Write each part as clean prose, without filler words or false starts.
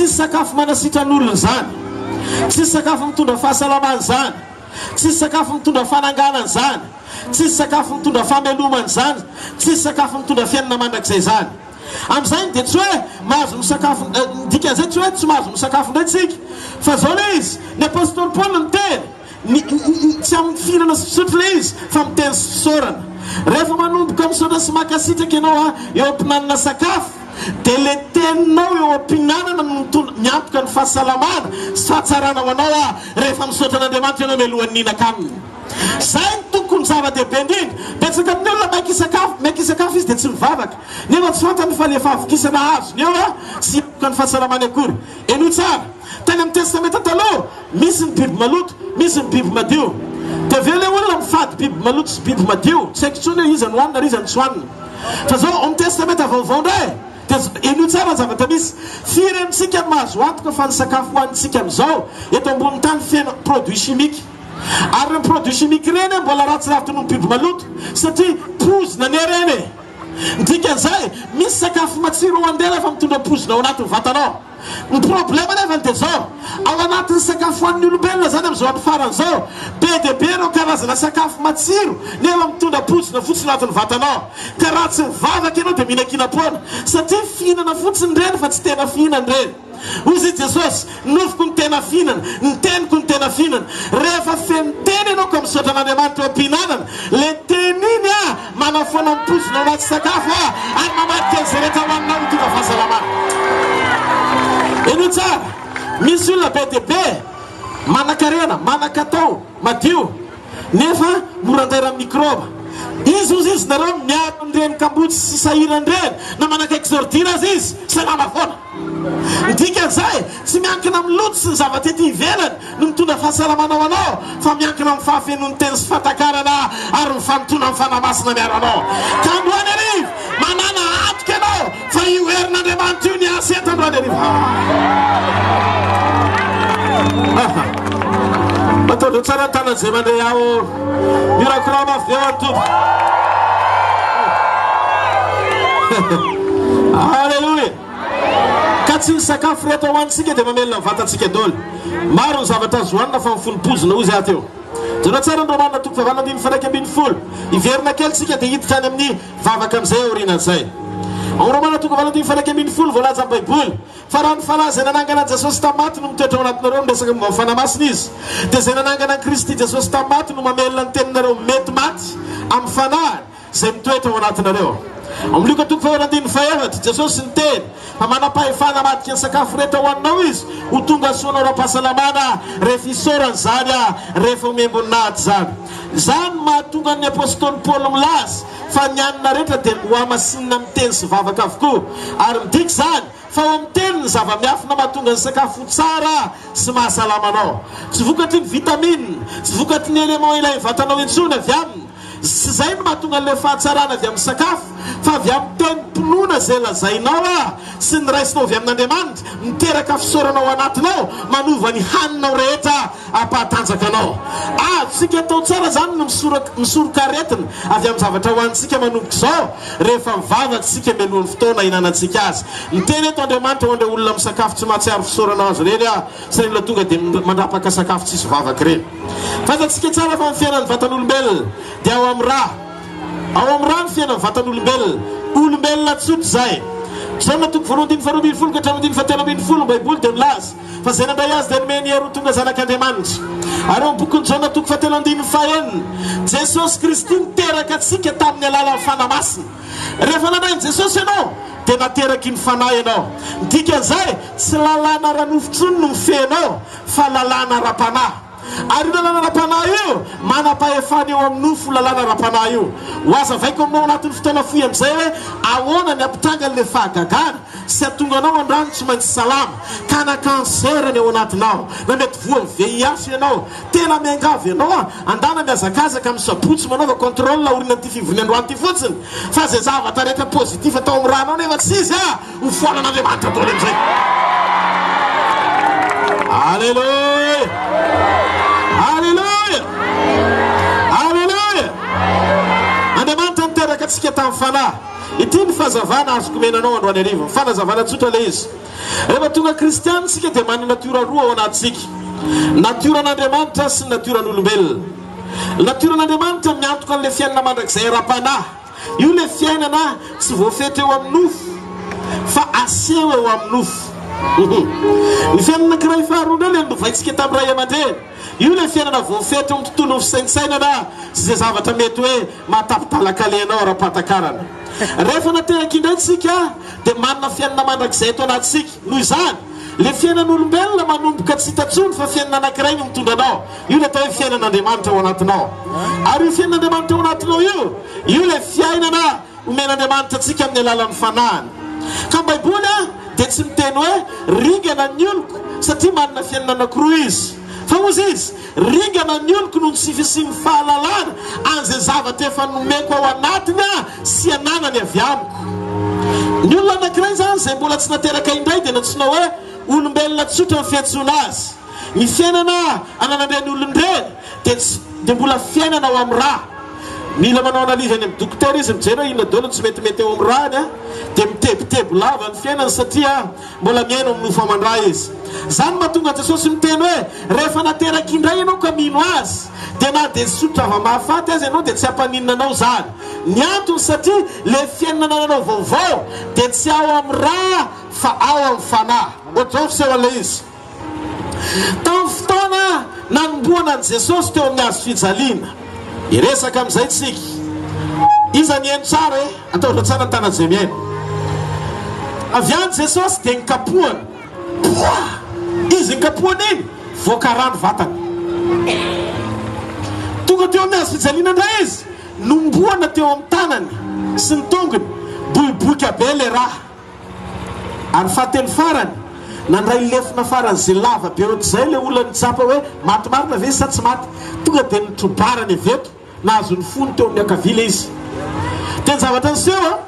Tsisy sakafo manasitrana olona izany. Tsisy sakafo mitondra fahasalamana izany. Tsisy sakafo mitondra fananganana izany. Tsisy sakafo mitondra famelomana izany. Tsisy sakafo mitondra fiainana mandrakizay izany. Amin'izay dia tsy hoe mahazo misakafo, ny dikan'izay tsy hoe tsy mahazo misakafo indray tsika. Fa izao ilay izy, ny apostoly Paoly niteny, ny, ny, tsy amin'ny fihinana sy fisotro ilay izy, fa amin'ny teny sy fisaorana. Rehefa manomboka misaotra sy mankasitraka ianao eo am-pihinanana sakafo, dia ilay teninao eo am-pihinanana no mitondra, miantoka ny fahasalamana sy fahatsarana ho anao rehefa misaotra an'Andriamanitra ianao mialohan'ny hihinan-kanina. Zay no tokony zava-dehibe indrindra. Betsaka amin'ny olona maika hisakafo, maika hisakafo izy dia tsy mivavaka. Nefa tsy fantany fa le fahavokisana azony eo a, tsy hiantoka ny fahasalamany akory. Henoy tsara, tany amin'ny Testamenta Taloha, misy ny biby maloto, misy ny biby madio. Dia avy eo le olona mifady biby maloto sy biby madio, tsy haiko intsony hoe iza no hohanina ary iza no tsy hohanina. Fa zao, ao amin'ny Testamenta Vaovao indray, dia henoy tsara ny zavatra misy. Firy amintsika no mahazo antoka fa ny sakafo hohanintsika amin'izao eto ambonin'ny tany feno produits chimiques? Ary ireny produits chimiques ireny mbola ratsy lavitra noho ny biby maloto satria poizina anie ireny e! Ny dikan'izay, misy sakafo matsiro ao an-dela fa mitondra poizina ao anatin'ny vatanao. Ny problème anefany dia izao, ao anatin'ny sakafo hohanin'ny olombelona izany amin'izao andro farany izao, be dia be ireo karazana sakafo matsiro nefa mitondra poizina fotsiny ao anatin'ny vatanao. Ka raha tsy mivavaka ianao dia mihinankinam-poana satria fihinana fotsiny ireny fa tsy tena fihinana ireny. Hoy izy Jesosy, Ny nofoko no tena fihinana, ny teniko no tena fihinana. Rehefa feno teny ianao ka misaotra an'Andriamanitra eo am-pihinanana, ilay teny iny ah, manafoana ny poizina ao anaty sakafo ah, ary mamadika an'izay rehetra hohaninao ho tonga fahasalamana. Henoy tsara, misy olona be dia be manan-karena, manan-katao, madio. Nefa mora andairan'ny mikraoba. Izy hozy izy nareo miaro an'ireny kamboty sy sahirana ireny na manakaiky zordira aza izy, salama foana. Ny dikan'izay, tsy miankina amin'ny loto sy ny zavatra ety ivelany no mitondra fahasalamana ho anao fa miankina amin'ny fahafenoan'ny teny sy fahatakarana ary ny fanompoana ny Fanahy Masina miaro anao. Ka androany hariva, manàna antoka ianao fa io herin'Andriamanitra io niasa eto androany hariva. Aha. Ataovy tsara ny tanan'izay mandre aho. Mihorakoraha mafy be ho an'ny Tompo. Alléluia. Ka tsy ny sakafo rehetra hohanintsika dia mamelona ny vatantsika daholo. Maro ny zavatra azo hohanina fa mifono poizina hoy izaho teo. Jereo tsara ny Romana toko fahavalo andininy faha 11. Hiverina kely tsika dia hiditra any amin'ny vavaka amin'izay aorianan'izay. Ao Romana toko fahavalo andininy faha 11 voalaza amin'ny Baiboly fa raha ny Fanahy izay nanangana an'i Jesosy tamin'ny maty no mitoetra ao anatinareo, miresaka momba ny Fanahy Masina izy, dia izay nanangana an'i Kristy Jesosy tamin'ny maty no mamelona ny teninareo mety maty amin'ny Fanahiny izay mitoetra ao anatinareo. Ao amin'ny Lioka toko faharoa andininy fahefatra, Jesosy niteny fa manam-pahefana hamadika ny sakafo rehetra ho anao Izy ho tonga soanao ara-pahasalamana rehefa isaorana izany, rehefa omem-boninahitra izany. Izany no mahatonga ny apostoly Paoly milaza fa ny hanina rehetra dia hohamasinina amin'ny teny sy vavaka avokoa. Ary midika izany fa ao amin'ny teny ny zava-miafina mahatonga ny sakafo ho tsara sy mahasalama anao. Tsy vokatry ny vitamine, tsy vokatry ny éléments ilain'ny vatanao intsony avy aminy. Tsy izay no mahatonga an'ilay fahatsarana avy amin'ny sakafo, fa avy amin'ny tenim-pinoana izay lazainao sy ny raisinao avy amin'Andriamanitra, miteraka fisaorana ao anatinao, manova ny haninao rehetra hampahatanjaka anao. Azontsika atao tsara izany ny misoroka aretina avy amin'ny zavatra hohanintsika manomboka izao, rehefa mivavaka isika mialohan'ny fotoana hihinanantsika azy. Miteny eto Andriamanitra ho an'ireo olona misakafo tsy mahatsiaro fisaorana azy ireny aho, sy ireny olona tonga dia mandrapaka sakafo tsisy vavaka ireny. Fantatsika tsara fa ny fiainan'ny vatan'olombelona dia ao amin'ny ra. Ao amin'ny ra ny fiainan'ny vatan'olombelona. Olombelona tsotra izay. Jaona toko voalohany andininy faharoa ambin'ny folo ka hatramin'ny andininy fahatelo ambin'ny folo ny Baiboly dia milaza fa izay nandray azy dia nomeny hery ho tonga zanak'Andriamanitra. Ary ao amin'ny bokin'i Jaona toko fahatelo andininy fahenina, Jesosy Kristy niteraka antsika tamin'ny alalan'ny Fanahy Masina. Rehefa nandray an'i Jesosy ianao dia nateraky ny Fanahy ianao. Ny dikan'izay, tsy lalàna ara-nofo intsony no mifehy anao fa lalàna ara-panahy. Ary io lalàna ara-panahy io, manam-pahefana eo amin'ny nofo io lalàna ara-panahy io. Ho hazavaiko aminao anatin'ny fotoana fohy amin'izay hoe ahoana ny hampitranga an'ilay fahagagana sy hahatonga anao andrano tsy maintsy salama, ka na cancer ny ao anatinao, na mety voan'ny VIH ianao. Tena miangavy anao aho, andana mihazakazaka amin'ny sabotsy manaova contrôle aorianan'ity fivoriana androany ity fotsiny, fa izay zavatra rehetra positif tao amin'ny rànao nefa tsy izy ah! Ho foanan'Andriamanitra daholo amin'izay. Aleloia! Aleloia! Aleloia! Andriamanitra niteraka antsika tamin'ny fanahy. Ity ny fahazavana azoko omena anao androany hariva. Fanazavana tsotra ilay izy. Rehefa tonga kristiana isika dia manana natiora roa ao anatintsika. Natioran'Andriamanitra sy ny natioran'olombelona. Ny natioran'Andriamanitra miantoka an'ilay fiainana mandrakizay ara-panahy. Io ilay fiainana tsy voafetra eo amin'ny nofo fa aseho eo amin'ny nofo. Ny fiainana anankiray faharoa indray ilay nolovaintsika tamin'ny ray aman-dreny. Io ilay fiainana voafetra eo amin'ny tontolon'ny fisaintsainana sy izay zavatra mety hoe mahatapidalakaleha anao ara-pahatakarana. Rehefa nateraka indray tsika dia manana fiainana mandrakizay eto anatintsika. Noho izany, ilay fiainan'olombelona manomboka tsy hita intsony fa fiainana anankiray no mitondra anao. Io ilay atao hoe fiainan'Andriamanitra ao anatinao. Ary io fiainan'Andriamanitra ao anatinao io, io ilay fiainana omen'Andriamanitra antsika amin'ny alalan'ny Fanahiny. Ka ny Baiboly dia tsy miteny hoe ringana ny oloko satria manana fiainana anankiroa izy. Fa hozy izy, ringana ny oloko noho ny tsy fisian'ny fahalalana an'izay zavatra efa nomeko ao anatiny sy ananany avy amiko. Ny olona anankiray izany izay mbola tsy nateraka indray dia nantsoina hoe olombelona tsotra ny fiantsoana azy. Ny fiainana ananan'ireny olona ireny dia tsy dia mbola fiainana ao amin'ny ra. Mila manao analyse any amin'ny dokotera izy mijery hoe inona daholo ny tsy metimety eo amin'ny rany dia mitebiteby lava ny fiainany satria mbola miaina ao amin'ny nofo aman-dra izy. Izany no mahatonga an'i Jesosy miteny hoe rehefa nateraka indray ianao ka mino Azy dia na dia nisotro zava-mahafaty aza ianao dia tsy hampaninona anao izany. Ny antony satria ilay fiainana anananao vaovao dia tsy ao amin'ny ra fa ao amin'ny fanahy. Ohatr'izao ny fisehoan'ilay izy. Tamin'ny fotoana nanombohana an'i Jesosy teo amin'ny hazo fijaliana. Hiresaka amin'izay tsika. Iza nihaino tsara e? Ataovy tsara ny tanan'izay mihaino. Avy any Jesosy dia nikapohana. Poah! Izy nikapohana iny, voaka rà ny vatany. Tonga teo amin'ny hazo fijaliana indray izy, nombohana teo amin'ny tanany sy ny tongony, boiboika be ilay rà. Ary fahatelo farany, nandray lefona faran'izay lava be ohatr'izay ilay olona nitsapa hoe maty marina ve izy sa tsy maty. Tonga dia notrobarany avy eto, nahazo ny fony teo amin'ny ankavia ilay izy. Dia ny zavatra niseho an,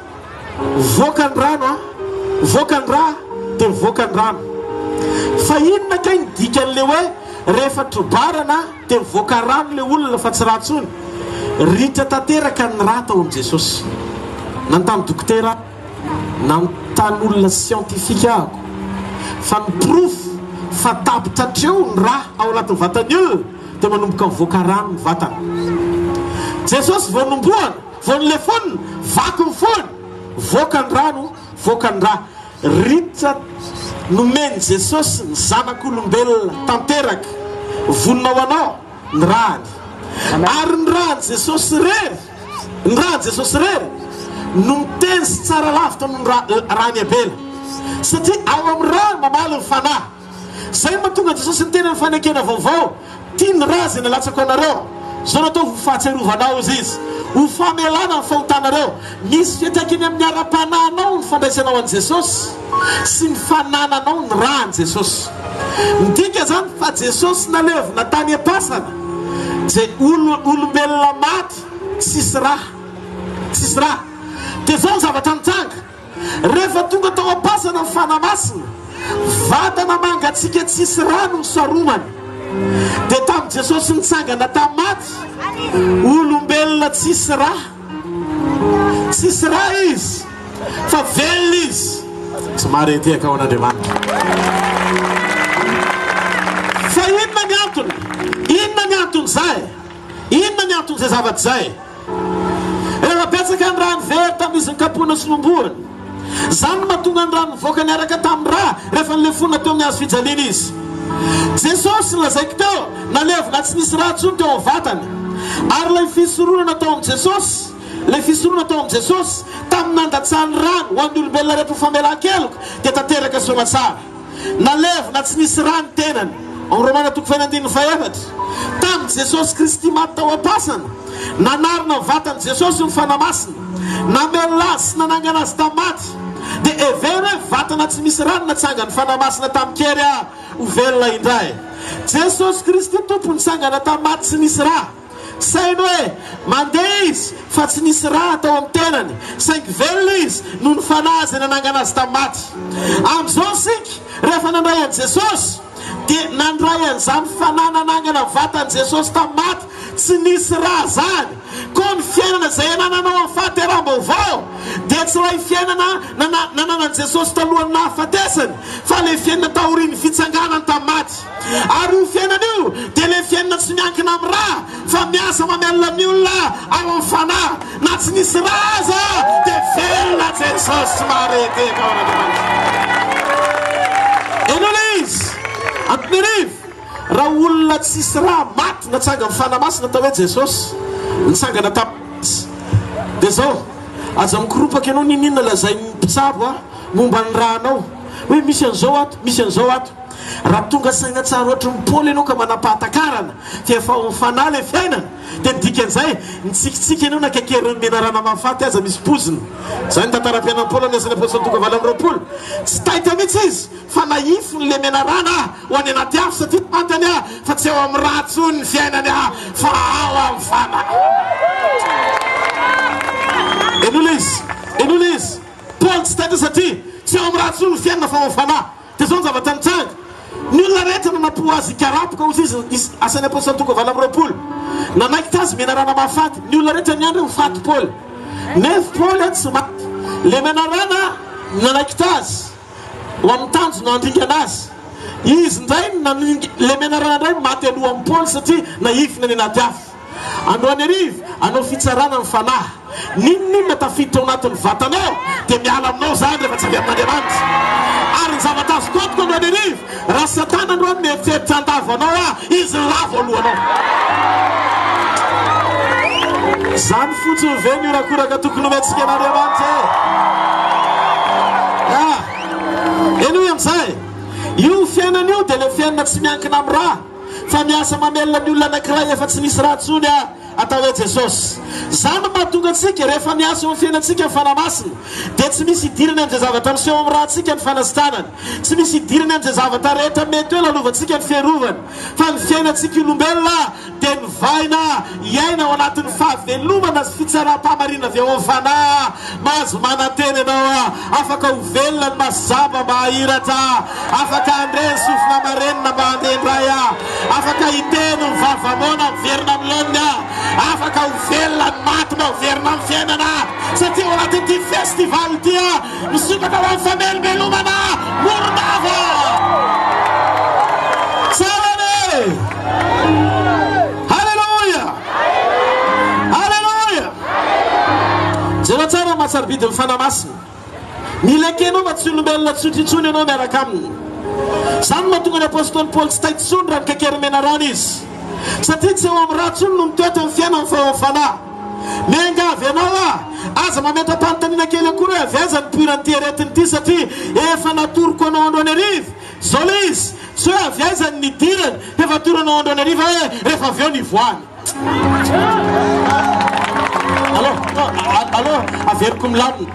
mivoaka ny rano an, mivoaka ny ra, dia mivoaka ny rano. Fa inona kay ny dikan'ilay hoe rehefa trobarana dia mivoaka rano ilay olona fa tsy ra intsony? Ritra tanteraka ny ra tao amin'i Jesosy. Nanontany dokotera aho. Nanontany olona siantifika ahako fa ny porofo fa tapitra hatreo ny ra ao anatin'ny vatan'ny olona dia manomboka mivoaka rano ny vatana. Jesosy vao nombohana, vao nolefonina, vaky ny fony, voaka ny rano, voaka ny ra. Ritra nomen'i Jesosy ny zanak'olombelona tanteraka, vonona ho anao ny rany. Ary ny ran'i Jesosy irery. Ny ràn'i Jesosy irery no miteny sy tsara lavitra noho ny ràn'i Abela. Satria ao amin'ny rà mamaly ny fanahy. Izay no mahatonga an'i Jesosy niteny amin'ny fanekena vaovao, Tia ny rà izay nalatsako anareo. Izao no ataovy ho fahatsiarovana ahy, hozy Izy, ho famelana ny fahotanareo. Misy fiantraikany amin'ny ara-panahinao ny fandraisanao an'i Jesosy sy ny fanananao ny ràn'i Jesosy. Midika izany fa Jesosy nalevina tany am-pasana, izay olombelona maty, Tsisy ra. Tsisy ra. Dia izao ny zavatra nitranga, rehefa tonga tao am-pasana ny Fanahy Masina, vatana mangatsiaka tsisy ra no nisaromany. Dia tamin'i Jesosy nitsangana tamin'ny maty, olombelona tsisy ra. Tsisy ra Izy, fa velona Izy. Tsy mahare tehaka ho an'Andriamanitra. Fa inona ny antony? Inona ny anton'izay? Inona ny anton'izay zavatra izay? Rehefa betsaka ny rà nivery tamin'izy nikapohina sy nombohina. Izany no mahatonga ny rà nivoaka niaraka tamin'ny rà rehefa nilefona teo amin'ny hazo fijaliana izy. Jesosy, nolazaiko teo, nalevina tsy nisy rà intsony teo amin'ny vatany. Ary ilay fisoronana tao amin'i Jesosy, ilay fisoronana tao amin'i Jesosy, tamin'ny nandatsahany ràny ho an'ny olombelona rehetra ho famelan-keloka, dia tanteraka soamatsara. Nalevina tsy nisy rà ny tenany. Ao amin'ny Romana toko fahenina andininy fahefatra, tamin'i Jesosy Kristy maty tao am-pasana, nanarina ny vatan'i Jesosy ny Fanahy Masina, namelona Azy sy nanangana Azy tamin'ny maty, dia hevero hoe vatana tsy misy rà no natsangan'ny Fanahy Masina tamin-kery ho velona indray. Jesosy Kristy Tompo nitsangana tamin'ny maty tsy nisy rà. Saino hoe mandeha izy fa tsy nisy rà tao amin'ny tenany, saingy velona izy noho ny Fanahy izay nanangana azy tamin'ny maty. Amin'izao isika, rehefa nandray an'i Jesosy, dia nandray an'izany Fanahy nanangana ny vatan'i Jesosy tamin'ny maty tsy nisy rà izany. Ny fiainana izay anananao amin'ny fahateraham-baovao dia tsy ilay fiainana nananan'i Jesosy talohan'ny nahafatesany, fa ilay fiainana taorian'ny fitsanganany tamin'ny maty. Ary io fiainana io dia ilay fiainana tsy miankina amin'ny ra, fa miasa mamelona ny olona ao amin'ny fanahy. Na tsy nisy ra aza dia velona Jesosy tsy mahare tehaka ao an'Andriamanitra. Henoy ilay izy. Antonerivo. Raha olona tsisy ra, maty, natsangan'ny Fanahy Masina atao hoe Jesosy, nitsangana tamin'ny maty, dia zao, aza mikoropaka ianao n'inon'inona lazain'ny mpitsabo a, momba ny rànao, hoe misy an'izao ato, misy an'izao ato. Raha tonga saina tsara ohatry ny Paoly ianao ka manam-pahatakarana fa efa ao amin'ny Fanahy ilay fiainana, dia ny dikan'izay, nitsikitsiky ianao na kaikerin'ny menarana mahafaty aza misy poizina. Izany ny tantaram-piainan'i Paoly amin'ny Asan'ny Apostoly toko 28. Tsy taitra mihitsy izy. Fa nahifiny le menarana ho any anaty afo satria fantany fa tsy ao amin'ny rà intsony ny fiainany fa ao amin'ny fanahy. Henoy le izy, henoy le izy. Paoly tsy taitra satria tsy ao amin'ny rà intsony ny fiainana fa ao amin'ny fanahy. Dia izao ny zavatra nitranga, ny olona rehetra nanampo azy hikarapoka hozy izy, Asan'ny Apostoly toko 28. Nanaikitra azy menarana mahafaty. Ny olona rehetra niandry ho faty Paoly. Nefa Paoly tsy maty. Le menarana nanaikitra azy. Ho amin'ny tanjona handringana azy. Izy indray no naning, ilay menarana indray no maty alohan'i Paoly satria nahifiny any anaty afo. Androany hariva, hanao fitsarana ny fanahy. N'inon'inona tafiditra ao anatin'ny vatanao dia miala aminao izany rehefa tsy avy amin'Andriamanitra. Ary ny zavatra azoko antoka androany hariva, raha Satana androany mieritreritra handavo anao aho, izy lavo alohanao. Izany fotsiny ve ny horakoraka tokony homentsika an'Andriamanitra e? Ah! Henoy amin'izay. Io fiainana io dia ilay fiainana tsy miankina amin'ny ra, fa miasa mamelona ny olona anankiray efa tsy nisy ra intsony atao hoe Jesosy. Izany no mahatonga antsika, rehefa miasa eo amin'ny fiainantsika ny Fanahy Masina, dia tsy misy idirany amin'izay zavatra miseho amin'ny rantsika ny fanasitranany, tsy misy idirany amin'izay zavatra rehetra mety hoe lalovantsika ny fiarovany, fa ny fiainantsika olombelona dia novaina hiaina ao anatin'ny fahavelomana sy fitsaram-pahamarinana avy ao amin'ny Fanahy. Mahazo manantena ianao, afaka ho velona ny maso jamba mba hahiratra, afaka handre ny sofina marenina mba handeha indray, afaka hiteny ny vava moana miverina amin'ny laoniny, afaka ho velona ny maty mba ho verina amin'ny fiainana, satria ao anatin'ity festival ity misokatra ho amin'ny famelombelomana Morondava! Tsara anie! Haleloia! Haleloia! Jereo tsara ny maha-sarobidy ny Fanahy Masina. Mila ekenao fa tsy olombelona tsotra intsony ianao miaraka Aminy. Izany no mahatonga ny apostoly Paoly tsy taitra intsony raha nikaikery menarana izy. Satria tsy ao amin'ny ra intsony no mitoetra ny fiainany fa ao amin'ny Fanahy. Miangavy anao aho, aza mametra-panontaniana kely akory hoe avy aiza nipoiran'ity aretina ity satria efa natoroko anao androany hariva. Izao ilay izy, tsy hoe avy aiza ny nidirany, fa efa atoro anao androany hariva hoe rehefa avy eo nivoahany. Allo, allo, averiko milamina.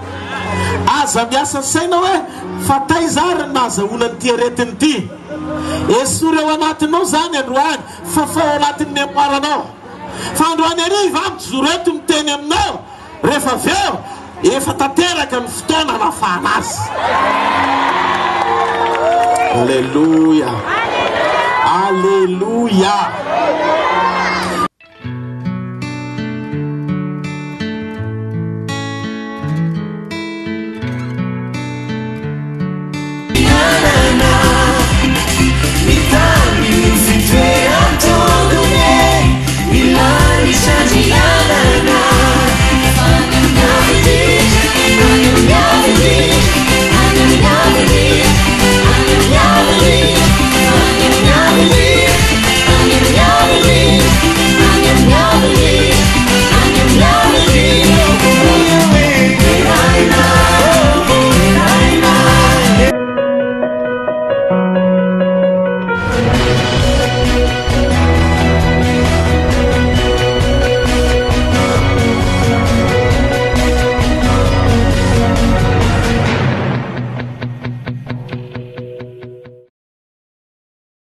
Aza miasa saina hoe fa taiza ary ny nahazahoana an'ity aretina ity. Esory ao anatinao izany androany, fafao ao anatin'ny mémoire-nao. Fa androany hariva aho mijoro eto miteny aminao, rehefa avy eo, efa tanteraka ny fotoana hanafahana azy. Aleloia! Aleloia!